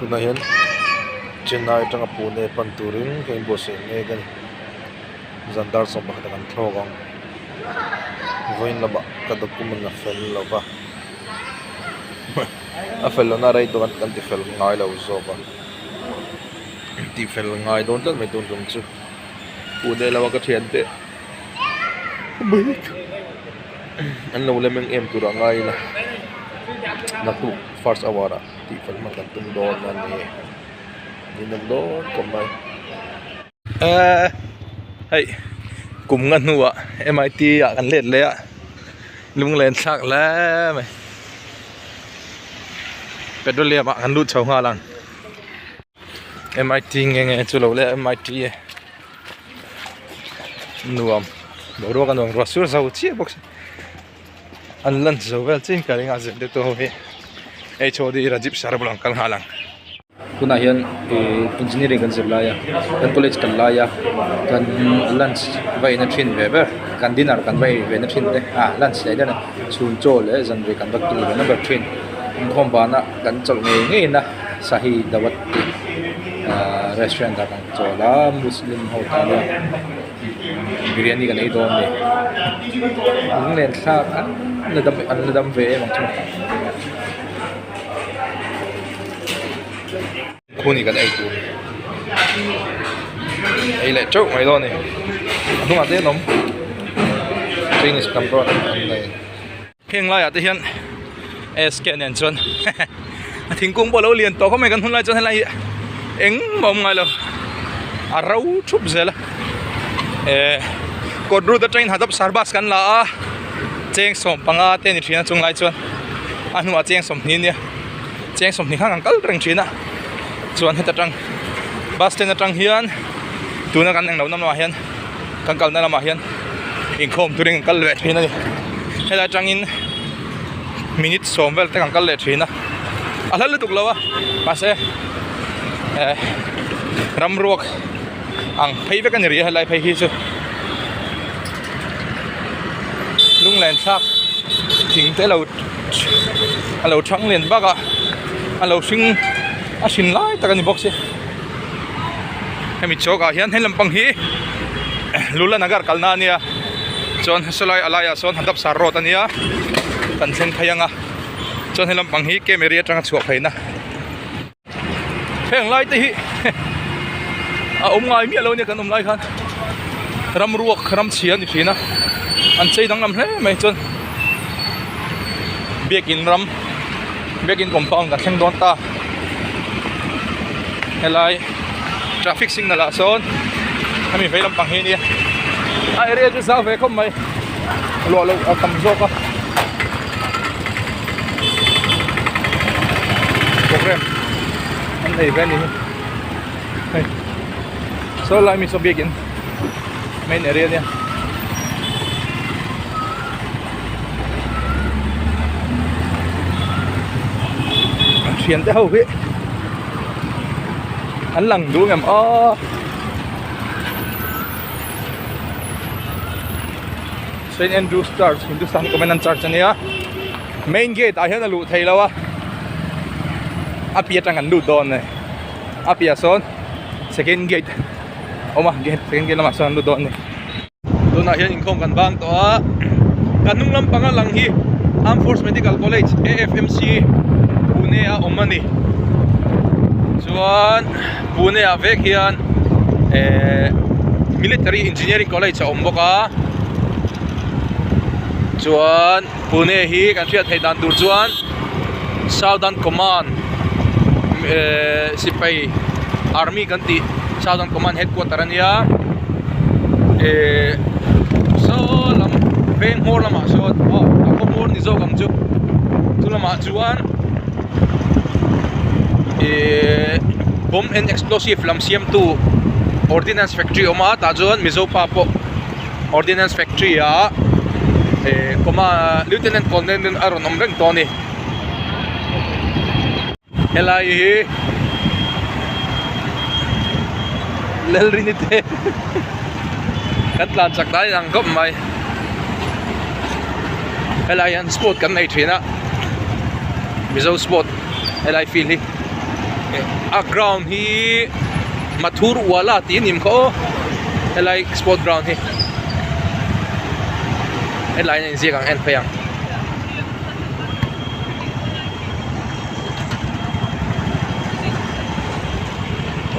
Tunah hian Chennai atanga Pune pan turin ka inbuatsaih mek a ni zan dar 11 ah kan thlawk ang vawiin lamah ka document a fel lo va a fel lohna rei tawh kan ti fel ngai lo zawk a tih fel ngai dawn tlat mai tun tum chu Pune lama ka thiante an lo lem eng em turah ngai ila naktuk first hour ah tih fel hman kan tum dawn a ni ninawm dawn khawp mai eee hei kum nga hnuah M I T ah kan let leh a lunglen thlak hle mai petroleum ah kan lut chho nghal ang M I T nge nge chu lo le M I T nuam boruak a nuam ruah sur zo chiah bawk si an lan zo vel chiah in ka ring a zirtirtu ho hi H O D Rajiv sir bulah an kal nghal ang. Tunah hian ih engineering kan zir lai a kan college kal lai a kan lunch va in a thin ve ber kan dinner kan va ei ve na thin te ah lunch leh dinner chhun chaw leh zanriah kan va kil ve na ber thin inkhawm banah kan chawlh ngei ngei na sahi dawat tih ahh restaurant ah kan chawl a muslim ho tana biryani kan ei dawn a ni lunglen thlak an la dam an la dam ve em ang chu. Khuni kan ei tur ei leh teuh mai dawn a ni a hnungah te an awm chinese lam pawh an nei. Heng laiah te hian SK nen chuan a thingkung pawh a lo lian tawh khawp mai kan hun lai chuan helai hi engmah a awm ngai lo a ro thup zel a eh kawt route atangin hadap sar bus kan la a cheng 15 te a ni thin a chung lai chuan a hnuah cheng 20 ania cheng 20 khan kan kal reng thin a chuan heta tang bus stand atang hian tuna kan englo na lamah hian kan kalna lamah hian inkhawm turin kan kal leh thin a ni helai atangin minute 10 vel te kan kal leh thin a a hla lutuk lo a mahse eh ram ruak ang phei vek a ni rih a helai phei hi chu lunglen thlak thing te lo a lo thang lian vak a a lo hring a hrin lai tak a ni bawk si hemi chawk ah hian he lampang hi Lula Nagar kalna a nia chuan sawlai a laiah sawn Hadapsar road a nia kan thleng phei ang a chuan he lampang hi camp area atanga chhuah pheina heng lai te hi a awm ngai miah lo a nia kan awm lai khan ram ruak ram chhia a ni thin a an chei danglam hle mai chuan biakin ram biakin compound kan thleng dawn ta helai traffic signal ah sawn hemi vei lampang hi a nia a area chu zau ve khawp mai luah loh a tam zawk a program an nei ve a ni hi hei saw lai mi saw biakin main area a nia. Thiante ho hi an lang duh ngem aw Saint Andrews Church Hindustan Covenant Church ania main gate ah hian a luh theih loh a a piah atang an lut dawn a ni a piah sawn second gate awm a second gate lamah sawn an lut dawn a ni. Tunah hian inkhawm kan bang tawh a kan hnung lampanga lang hi Armed Force Medical College A_F_M_C Pune a awm a ni chuan Pune ah vek hian ehh Military Engineering College a awm bawk a chuan Pune hi kan hriat theih dan tur chuan Southern Command ehh sipai army kan tih Southern Command headquarter a nia ehh saw lam veng hmawr lamah sawn aw a khaw hmawr ni zawk ang chu chu lamah chuan ehh bomb and explosive lam siamtu ordinance factory a awm a tah chuan mizo pa pawh ordinance factory ah ehh comma lieutenant colonel a rawn awm reng tawh a ni helai hi Lalrini te kan tlan chak dan in ang khawp mai helai hian sport kan nei thin a Mizo sport helai field hi. A ground hi Mathur Wala tih a ni kha aw helai sport ground hi helai hian inziak ang en phei ang.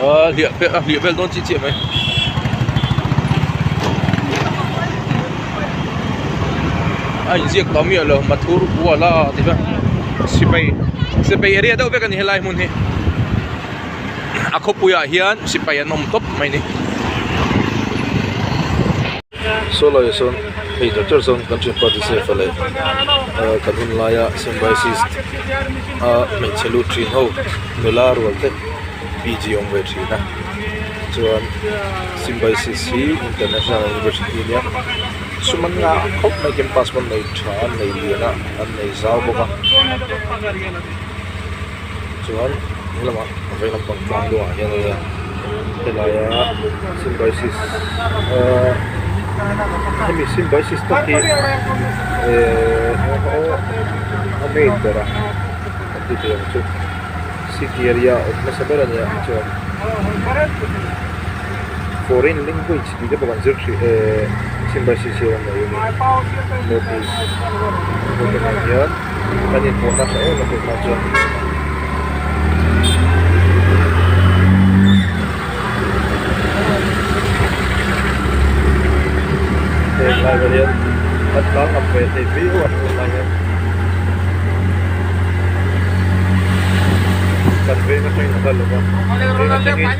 Aaa hliah vel a hliah vel dawn chiah chiah mai. A inziak tawh miah lo Mathur Wala tih kha sipai sipai area deuh vek a ni helai hmun hi a khawpuiah hian sipai an awm tawp mai a ni. Saw laiah sawn hei doctor sawn kan thianpa Joseph a leh kan hun laia Symbiosis a hmeichhe lut thin ho nula rual te PG a awm ve thin a chuan Symbiosis hi international university a nia sum an ngah khawp mai campus pawh an nei tha an nei lian a an nei zau bawk a chuan helamah vei lampang tlang deuhah hian a nia helaia symbiosis ahh hemi symbiosis tak hi ehh a main ber a kan tih theih ang chu city area awm hmasa ber a nia chuan foreign language tih te pawh kan zir thin ehh symbiosis hian an nei a ni notice ah hian. Kan inpawhna tha em a tunah chuan heng lai vel hian kan tlang ngam ve thei viau a tunlai hian kan veng atangin a kal lova veng atangin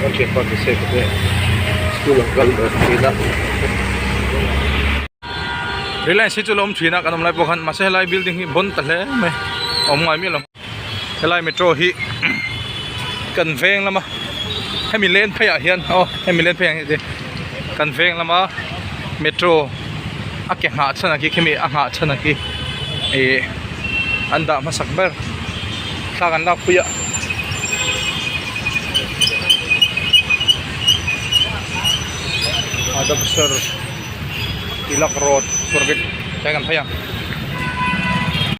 Kan thianpa Joseph te school an kal ve thin a. Reliance hi chu la awm thin a kan awm lai pawh khan mahse helai building hi bon ta hle mai a awm ngai miah lo helai metro hi kan veng lama hemi len phei ah hian aw hemi len phei ah hian kan veng lama metro a ke nghah chhan ang khi khimi a nghah chhan ang khi ih an dah hmasak ber thla kan lak pui a. Adamsar Tilak road Surgit tlai kan phei ang.